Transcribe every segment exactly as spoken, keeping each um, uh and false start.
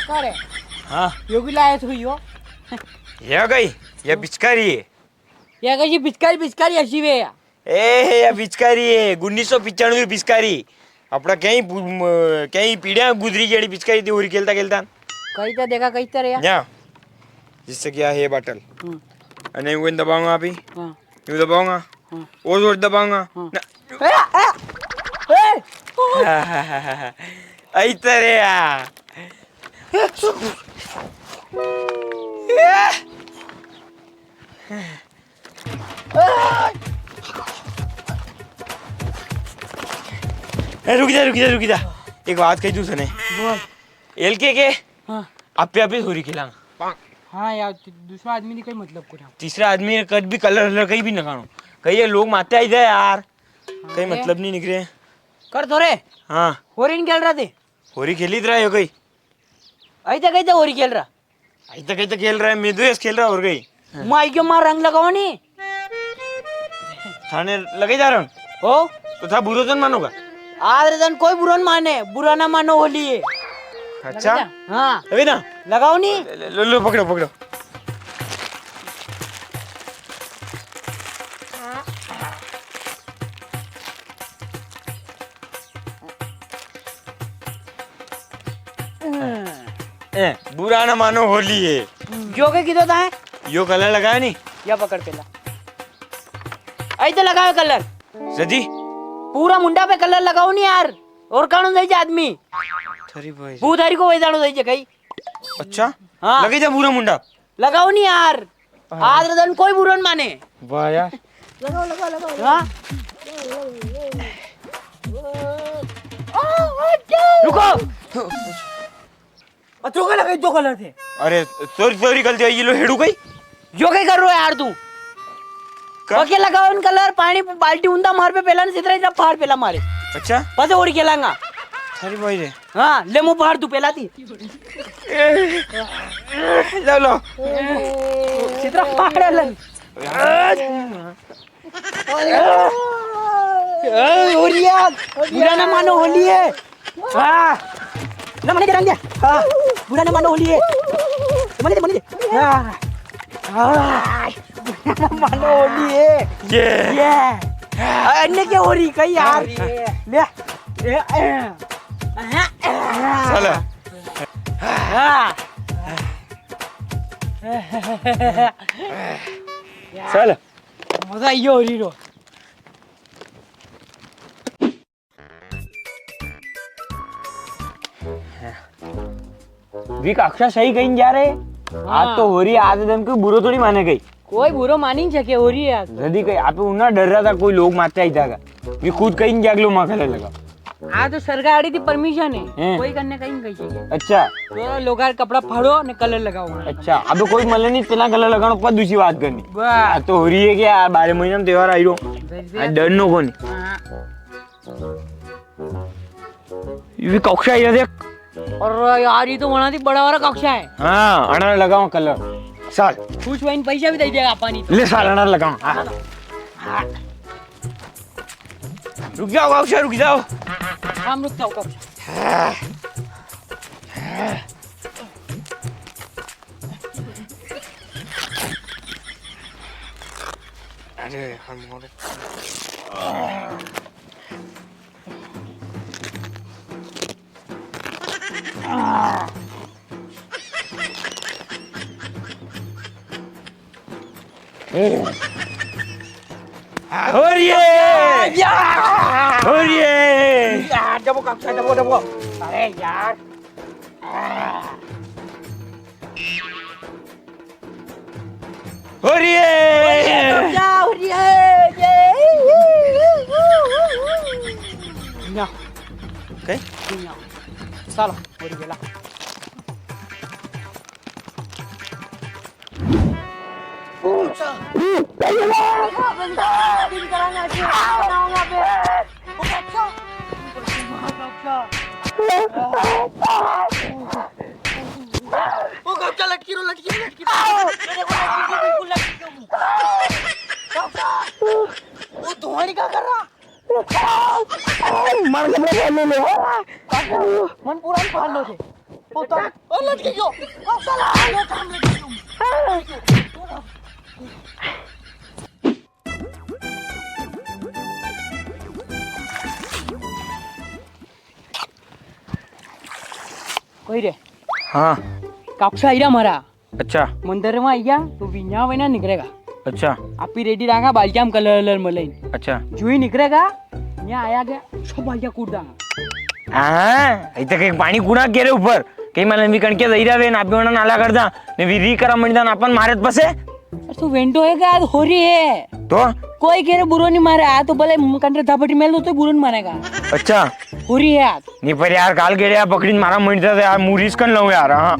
का रे? हाँ। यो भी लाया तू यो? या कई, या पिचकारी है। या कई पिचकारी, पिचकारी असी वे या। ए, या पिचकारी है, उन्नीस सौ पिचाणवे पिचकारी। अपणा कई पु-, म-, कई पीढ़ियां गुजरी गई पिचकारी थी होरी खेलता खेलता। कई तो देखा, कई तो रे या। या, जिससे क्या है बाटल। हम्म। अने यूं दबाऊंगा अभी। हाँ। यूं दबाऊंगा। हाँ। और जोर दबाऊंगा। हाँ। ना। ए, ए, ए। आई तो रे या। ए, रुक जा, रुक जा, रुक जा। एक बात कही तू सने। बोल। एल के के? हाँ। आपे आपे होरी खेलांगा। हाँ यार, दू-, दूसरा आदमी नी कोई मतलब को ना। तीसरा आदमी कद भी कलर वलर कई भी ना खाणो। कई ये लोग माते आई जाए यार। हाँ कई रे। मतलब नी निकले। कर दो रे। हाँ। होरी नी खेल रहा थे? होरी खेली तो रहा है कई। आई तो कई तो होरी खेल रहा। आई तो कई तो खेल रहा है, मैं तो यस खेल रहा और कई। माई के मार रंग लगाओ नी। थाने लगे जा रहा हूँ। ओ? तो था बुरो तो न मानोगा? आज रे दन कोई बुरो न माने, बुरा ना मानो होली है। अच्छा? लगे जा। हाँ। अभी ना? लगाओ नी। ले, ले, लो, लो, पकड़ो, पकड़ो। ए, बुरा ना मानो होली है। जो के किदो था है? यो कलर लगाया नी? या पकड़ पेला। आई तो लगाओ कलर। जदी? पूरा मुंडा पे कलर लगाओ नी यार। और काणो सही जे आदमी। थारी भाई। भूत हरी को वही जाणो सही जे कई। अच्छा? हाँ। लगे जा पूरा मुंडा। लगाओ नी यार। हाँ। आज रे दन कोई बुरो न माने। वाह यार। लगाओ, लगाओ, लगाओ, लगाओ। हाँ? रुको। अचो का लगे जो कलर थे। अरे, सॉरी, सॉरी, गलती आई, ये लो हेडू कई। यो कई कर रो यार तू? का? ओके, लगाओ इन कलर, पाणी बाल्टी उंदा मार पे पेला न, सितरा इतना फाड़ पेला मारे। अच्छा? पसे ओड़ी खेलांगा। थारी भाई रे। हाँ, ले मुंह फाड़ तू पेला थी। लो, लो। सितरा फाड़ लन। ए, होरी है, बुरा ना मानो होली है। हाँ। ना मने दे रंग दे। हाँ। बुरा ना मानो होली है। मने दे, मने दे। हाँ। हाँ। बुरा ना मानो होली है। ये। ये। अन्ने के होरी कई यार। होरी है। ले। ए, ए। साला। हाँ। साला। मजा आई गयो होरी रो। वी काक्षा सही कई जा रे। आज तो होरी, आज दन कोई बुरो थोड़ी माने कई। कोई बुरो मानी नी सके होरी है आज। जदी कई, आप उना डर रहा था कोई लोग माते आई जागा। वी खुद कई नी जागलो मां कलर लगा। आ तो सरकार आड़ी थी परमिशन है। हैं। कोई कन्ने कई नी कई सके। अच्छा। तो लोगार कपड़ा फाड़ो ने कलर लगाओ। अच्छा, अब कोई मले नी, इतना कलर लगाणो, पर दूसरी बात करनी। वाह। आ तो होरी है क्या, बारह महीना में त्योहार आई रो। आ, डरनो कोनी। हाँ। ये भी कक्षा है, देख। अरे यार, ये तो वणा थी बड़ा वाला कक्षा है। हाँ, अणा लगाओ कलर। साल। खुश वईन पैसा भी दे देगा पानी तो। ले साल, अणा लगाओ। हाँ। हाँ। रुक जाओ, कक्षा, रुक जाओ। हम रुक जाओ, कक्षा। अरे, हम और होरिये! या! होरिये! या, डबो काका, डबो, डबो। अरे यार। होरिये! या, होरिये! ये! ना। कई? ना। साला, होरिये ला। ओ गपचा लटकी रो, लटकी रो, लटकी रो। अरे वो लटकी रो, बिल्कुल लटकी रो। गपचा। वो धुआं निकाल कर रहा। मार के बड़ा ले ले। मन पूरा ही फाड़ लो थे। ओ तो, ओ लटकी गयो। ओ साला, यो काम लटकी गयो। कोई रे? हाँ। काकसा आईरा मारा। अच्छा। मंदिर में आईया, तो विन्या वैना निकलेगा। अच्छा। आपी रेडी रहा, बाल्टिया में कलर वलर मलेन। अच्छा। जूही निकलेगा, न्या आया गया, सब बाल्टिया कूड़ दांगा। हाँ, इतना कई पानी कूड़ा केरे ऊपर, कई मालूम भी कणके दई रहा वे, ना आपी वना नाला कर दा, ने वी री करा मंडी दा, ना अपन मारे पसे। अरे तू वेंडो है क्या? आज होरी है। तो? कोई केरे बुरो नी मारे, आ तो भले कंटे झापटी मेल दो तो बुरो नी मानेगा। अच्छा। होरी है आज। नी पर यार, काल केड़े पकड़ी मारा मंडी दा यार, मूं risk कन लऊं यार, हाँ।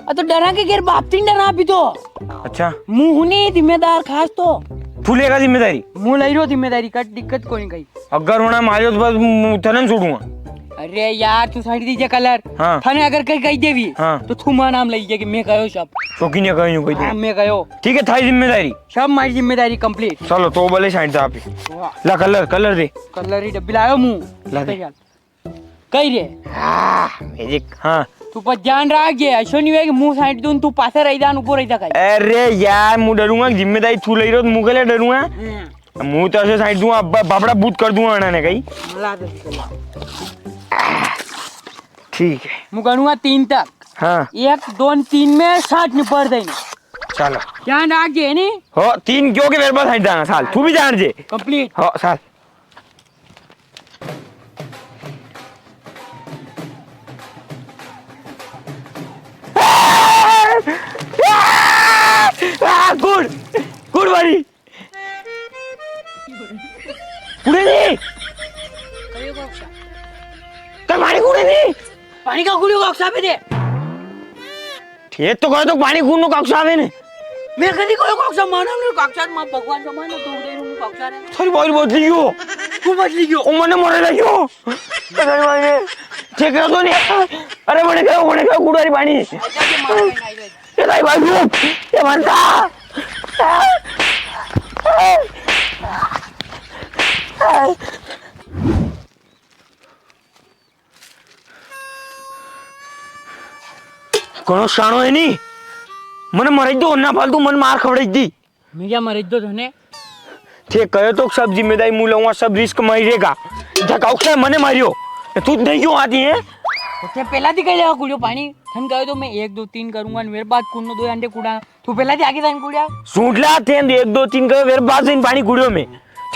आ तो डरा के केरे बाप तीन डरा अभी तो। अच्छा। मूं हूँ नी जिम्मेदार खास तो। तू लेगा जिम्मेदारी? मूं लई रो जिम्मेदारी, कट दिक्कत कोई नी कई। अगर वना मारियो तो बस मूं थने छोड़ूंगा। अरे यार, तू साइड दीजे कलर। हाँ। थने अगर कई कई देवी, हाँ। तो तू मां नाम लई जे कि मैं कयो सब। शौकीन है कयो, कई दे। हाँ, मैं कयो। ठीक है, थारी जिम्मेदारी। सब मारी जिम्मेदारी complete। चलो, तो बोले साइड दा आप ही। वाह। ला कलर, कलर दे। कलर ही डब्बी लायो मूं। ला दे। चल। कई रे? हाँ, magic, हाँ। तू पर ध्यान राख जे, ऐसो नी वे कि मूं साइड दूं, तू पासे रही जा, ऊपर रही जा कई। अरे यार, मूं डरूंगा, जिम्मेदारी तू लई रो, तो मूं के लिए डरूंगा? हाँ। मूं तो ऐसे साइड दूं, अब बापड़ा बूत कर दूंगा अणा ने कई। मला दे, चला। ठीक है। मूं गणूंगा तीन तक। हाँ। एक, दो, तीन में साठ निपट देंगे। चलो। ध्यान राख जे, नी? हो, तीन क्यों के मेरे पास साइड दाना, साल। तू भी जान जे। Complete। हो, साल। आ, गुड़, गुड़ वाली। कुड़े नी। करियो काकसा। तो पानी कुड़े नी। पानी का कुड़ियो काकसा पे दे। ठेठ तो कहे तो पानी कुड़नो काकसा आवे ने। मैं कदी कोई काकसा माना ने, काकसा मां भगवान का मानो, तू दे रू काकसा रे। थारी बारी बदली गयो। तू बदली गयो। ओ मने मरे लग्यो। अरे भाई रे। चेक कर दो नी। अरे मने कहो, मने कहो, कुड़ारी पानी। अच्छा, ये मार के नहीं दे। ए भाई, भाई, रुक। ए, मरता। घणो शाणो है नी, मने मराई दो, ना फालतू मन मार खवड़ाई दी। मैं क्या मराई दो थने? थे कहे तो सब जिम्मेदारी मूं लऊंगा, सब risk मारी रेगा। धकाऊ से मने मारियो, तू नहीं क्यों आती है? तो थे पहला दी कह लेवा कुड़ियो पानी, थन कहे तो मैं एक दो तीन करूंगा, मेरे बाद कुन्नो दो अंडे कुड़ा। तू पहला दी आगे जाइन कुड़िया। सूट ला, थे एक दो तीन कहे, मेरे बाद जाइन पानी कुड़ियो में।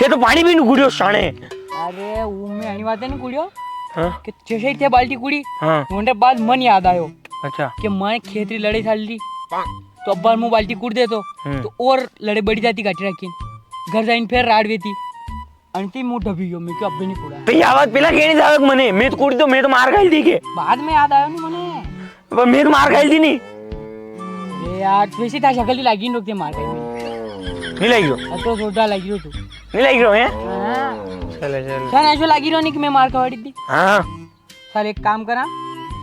थे तो पानी भी नी कुड़ियो साणे। अरे, वो मैं आनी बात है नी कुड़ियो। हाँ। कि जैसे ही थे बाल्टी कुड़ी, हाँ। घंटे बाद मन याद आयो। अच्छा। कि माने खेतरी लड़ाई चाल री। तो अब्बार मूं बाल्टी कुड़ देतो। हम्म। तो और लड़ाई बड़ी जाती घाटी राखी। घर जाइन फेर राड़ वेती। अंती मूं ढबी गयो, मैं क्यों अब्बे नी कुड़ा। तो ये आवाज पहला कहनी जावे मने, मैं तो कुड़ी तो, मैं तो मार खाई थी के। बाद में याद आयो नी मने। पर मैं तो मार खाई थी नी। ए यार, तू ऐसी था शकल ही लागी नी रोकते मार खाई। नी लागी रो। अब तो जोरदार लागी रो तू। नी लागी रो, हैं? हाँ। चलो, चलो। सर, ऐसो लागी रो नी कि मैं मार खवाड़ी थी। हाँ। सर, एक काम करा,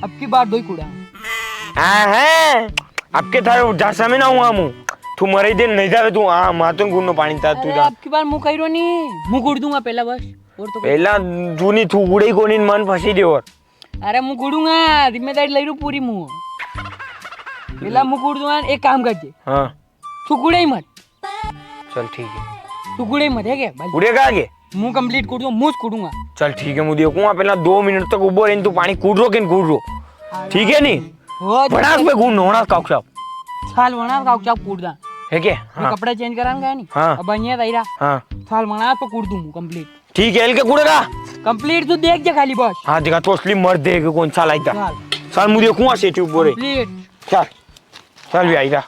अब की बार दो ही कूड़ा। हाँ, है। अब के थारे जासा में ना हुआ मूं। तू मरे दिन नहीं जावे तू, हाँ, मातन गुड़नो पानी था, तू अरे, जा। अब की बार मूं कही रो नी, मूं गुड़ दूंगा पहला बस। और तो कुछ पहला जूनी थू गुड़े ही कोनी मन फंसी दे और। अरे, मूं गुड़ूंगा, जिम्मेदारी लई रू पूरी मूं। पहला मूं गुड़ दूंगा, एक काम करजे। हाँ। तू गुड़े ही मत। चल, ठीक है। तू गुड़े ही मत, है क्या? भाई। गुड़े का आगे? मूं complete कूड़ दूं, मूं ज कूड़ूंगा। चल ठीक है, मूं देखूंगा, पहला दो मिनट तक उबो रही, तू पानी कूड़ रो कि नी कूड़ रो? हाँ, ठीक है नी? हो, वणास पे कूड़ नो, वणास काकसाब। साल वणास काकसाब कूड़ दा। है क्या? मैं हाँ। कपड़ा change करान गया नी? हाँ। अब बनिया दायरा। हाँ। साल वणास पे कूड़ दूं मूं complete। ठीक है, एल के कूड़ेगा? Complete तू देख जे खाली बस। हाँ, देखा तो असली मर्द है कि कौन सा लाइदा। साल। साल मूं देखूंगा सेठी उबो रही। Complete। चल। चल भी आईरा।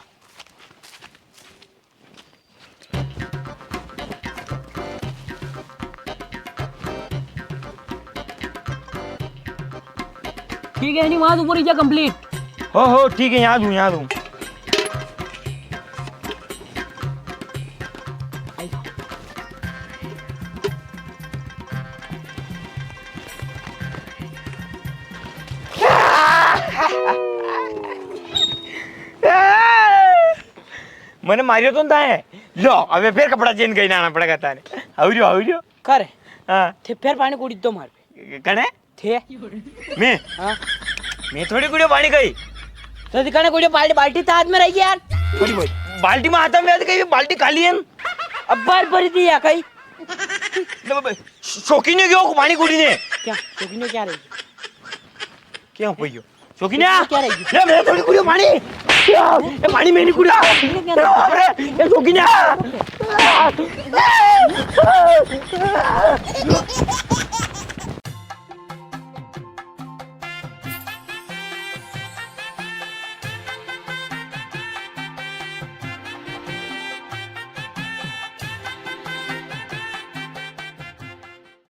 ठीक है, नी, वहां ऊपर ही जा complete। हो, हो, ठीक है, यहाँ दूं, यहाँ दूं। मने मारियो तो ना है। लो, अबे फिर कपड़ा change करने आना पड़ेगा ताने। आवरियो, आवरियो। का रे? हाँ। थे फेर पाणी कुड़ी दो मार पे। कणे? थे। मैं? हाँ। मैं थोड़ी कुड़ियो पाणी कई। तो दिखाने कुड़ियो बाल्टी, बाल्टी तो हाथ में रही यार। थोड़ी बाल्टी। बाल्टी में आता मैं कई, बाल्टी खाली है। अब बार भरी दी या कई। लो बे, शौकीन है क्यों पाणी कुड़ी ने? क्या? शौकीन है क्या रही? क्या पइयो? शौकीन है? क्या रही? ले, मैं थोड़ी कुड़ियो पाणी। ए, पाणी मैं नी कुड़िया। अरे, ए, शौकीन है।